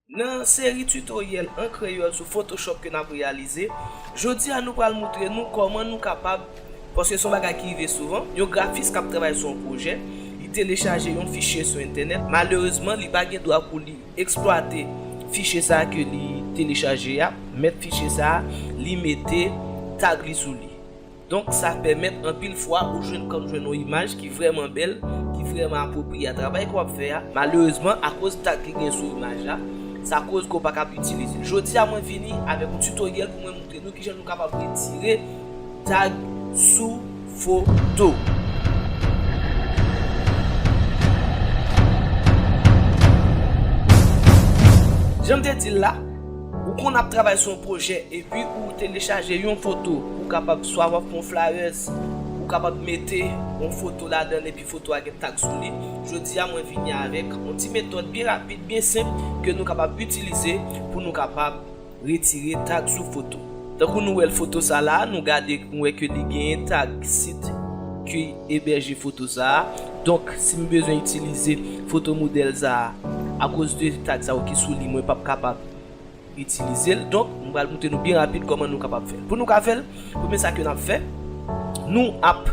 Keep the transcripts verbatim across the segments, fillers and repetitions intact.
Nan seri tutoriel an kreyòl sou Photoshop ke n ap reyalize, jodi a nou pral moutre nou kòman nou kapab, paske se yon bagay ki rive souvan, yon grafis k ap travay sou yon pwojè, li telechaje yon fichye sou entènèt, malerezman, li pa gen dwa pou li eksplwate fichye sa a ke li telechaje a, mèt fichye sa a, li mete tag li sou li. Donk, sa pèmèt anpil fwa ou jwenn kòm jwenn yon imaj ki vrèman bèl, ki vrèman apwopriye a travay ke w ap fè a. Malerezman, akoz tag ki gen sou imaj la, sa koz ke w pa kab itilize l. Jodi a, mwen vini avèk yon tutoriel pou mwen moutre nou kijan nou kapab retire tag sou foto. Jan m te di l la, ou konn ap travay sou yon pwojè epi ou telechaje yon foto, ou kapab swa w ap fè yon flyers, ou kapab mete yon foto ladan l epi foto a gen tag sou li. Jodi a, mwen vini avèk yon ti metòd byen rapid, byen senp ke nou kapab itilize pou nou kapab retire tag sou foto. Tankou nou wè l foto sa la, nou gade, nou wè ke li genyen tag sit ki ebèje foto sa a. Donk, si m bezwen itilize foto modèl sa a, akoz de tag sa yo ki sou li, mwen p ap kapab itilize l. Donk, m pral moutre nou byen rapid kòman nou kapab fè l. Pou nou ka fè l, premye sa ke n ap fè, nou ap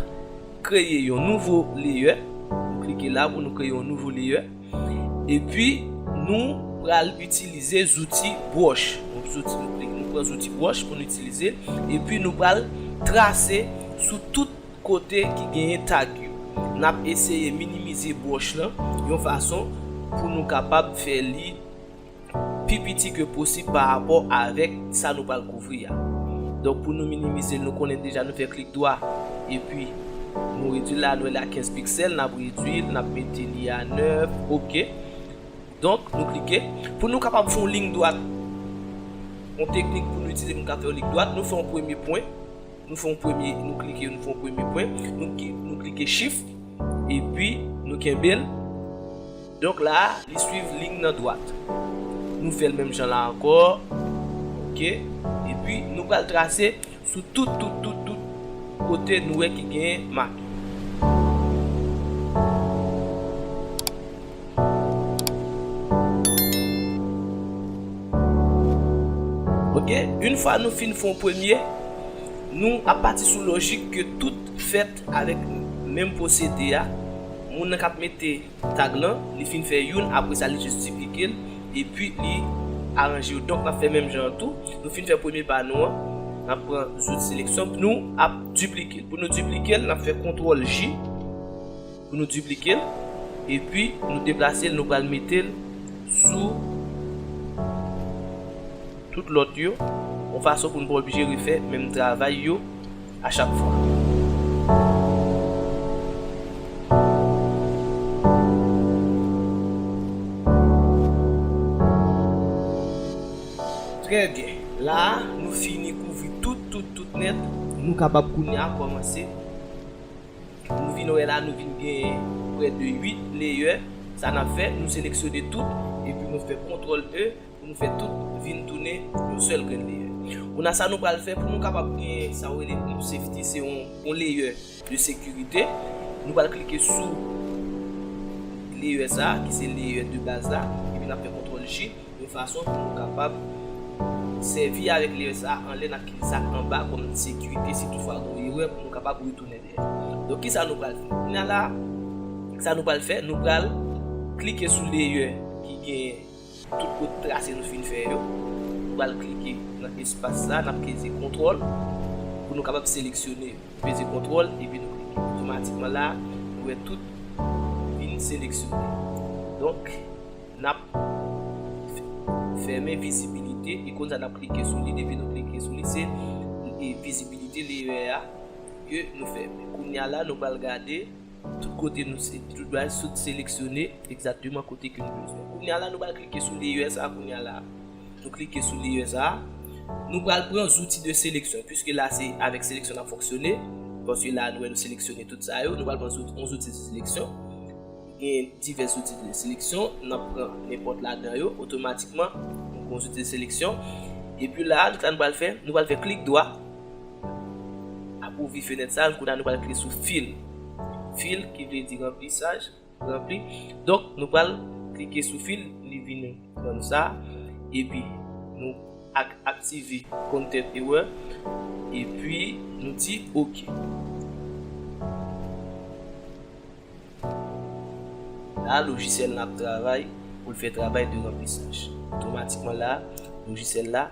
kreye yon nouvo layer. Nou klike la pou nou kreye yon nouvo layer. Epi, nou pral itilize zouti brush. Nou zouti, nou klike, nou pran zouti brush pou nou itilize. Epi, nou pral trase sou tout kote ki genyen tag yo. N ap eseye minimize brush lan yon fason pou nou kapab fè li pi piti ke posib pa rapò avèk sa nou pral kouvri a. Donk, pou nou minimize l, nou konnen deja nou fè klik dwa, epi nou redui l la, nou wè la kenz piksèl, n ap redui l, n ap mete li a nèf, oke. Donk, nou klike. Pou nou kapab fè yon liy dwat, yon teknik pou nou itilize pou nou ka fè yon liy dwat, nou fè yon premye pwen, nou fè yon premye, nou klike, nou fè yon premye pwen, nou ki, nou klike shift, epi nou kenbe l. Donk la, li swiv liy nan dwat. Nou fè l menm jan la ankò. Oke. Epi, nou pral trase sou tout, tout, tout, tout kote nou wè ki gen mak. Oke, yon fwa nou fin fè yon premye, nou ap pati sou lojik ke tout fèt avèk menm pwosede a. Moun nan k ap mete tag lan, li fin fè youn, apre sa li jis diplike l, epi li aranje yo. Donk, n ap fè menm jan an tou. Nou fin fè premye pa nou an, n ap pran zouti seleksyon, nou ap diplike l. Pou nou diplike l, n ap fè kontwòl J pou nou diplike l, epi nou deplase l, nou pral mete l sou tout lòt yo, yon fason pou nou pa oblije refè menm travay yo a chak fwa. Trè byen. La a, nou fini kouvri tout, tout, tout nèt. Nou kapab kounye a kòmanse. Nou vin wè la, nou vin gen prè de uit layer. Sa n ap fè, nou seleksyone tout, epi nou fè kontwòl E pou nou fè tout vin tounen yon sèl grenn layer. Kounye a sa nou pral fè pou nou kapab gen sa yo rele nou safety, se yon, yon layer de sekirite. Nou pral klike sou layer sa a, ki se layer de baz la, epi n ap fè kontwòl J, yon fason pou nou kapab sèvi avèk layer sa a anlè n ap kite sa k anba kòm sekirite, si toutfwa gen yon erè, pou nou kapab retounen dèyè. Donk, kisa nou pral fè? Kounye a la, sa nou pral fè, nou pral klike sou layer ki gen tout kote trase nou fin fè yo. Nou pral klike nan espas sa, n ap peze kontwòl pou nou kapab seleksyone. Peze kontwòl, epi nou klike. Otomatikman la, nou wè tout vin seleksyone. Donk, n ap fèmen vizibilite, ikòn sa n ap klike sou li, depi nou klike sou li, se, e, vizibilite layer a ke nou fèmen. Kounye a la, nou pral gade tout kote nou se, tout bagay sot seleksyone egzakteman kote ke nou bezwen. Kounye a la, nou pral klike sou layer sa a kounye a la. Nou klike sou layer sa a. Nou pral pran zouti de seleksyon, piske la se avèk seleksyon n ap fonksyone, paske la nou wè nou seleksyone tout sa yo. Nou pral pran zouti, yon zouti de seleksyon. Gen divès zouti de seleksyon, n ap pran nenpòt ladan yo, otomatikman, nou pran zouti de seleksyon. Epi la, sa nou pral fè, nou pral fè klik dwa. Apwouvri fenèt sa, kounye a nou pral klike sou fill. Fill, ki vle di ranplisaj, ranpli. Donk, nou pral klike sou fill, li vin ban nou sa. epi nou ak aktive content error, epi nou di ok. La, lojisyèl la ap travay pou l fè travay de ranplisaj. Otomatikman la, lojisyèl la,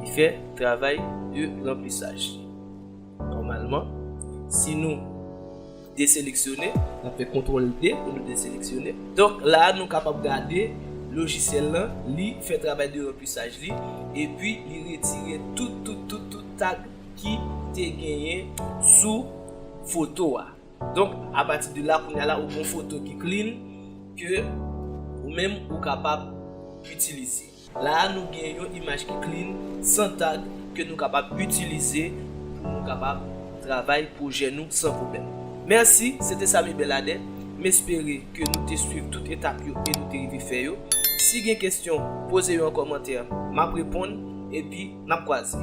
li fè travay de ranplisaj. Nòmalman, si nou deseleksyone, n ap fè kontwòl D pou nou deseleksyone. Donk, la, nou kapab gade lojisyèl lan, li fè travay de ranplisaj li, epi li retire tout, tout, tout, tout tag ki te genyen sou foto a. Donk, apati de la, kounye a la, ou gen yon foto ki clean, ke ou menm ou kapab itilize. La a, nou gen yon imaj ki clean, san tag, ke nou kapab itilize pou nou kapab travay pwojè nou san pwoblèm. Mèsi, se te Samy Beladay. M espere ke nou te swiv tout etap yo e nou te rive fè yo. Si gen kesyon, poze yo an kòmantè, m ap reponn, epi n ap kwaze.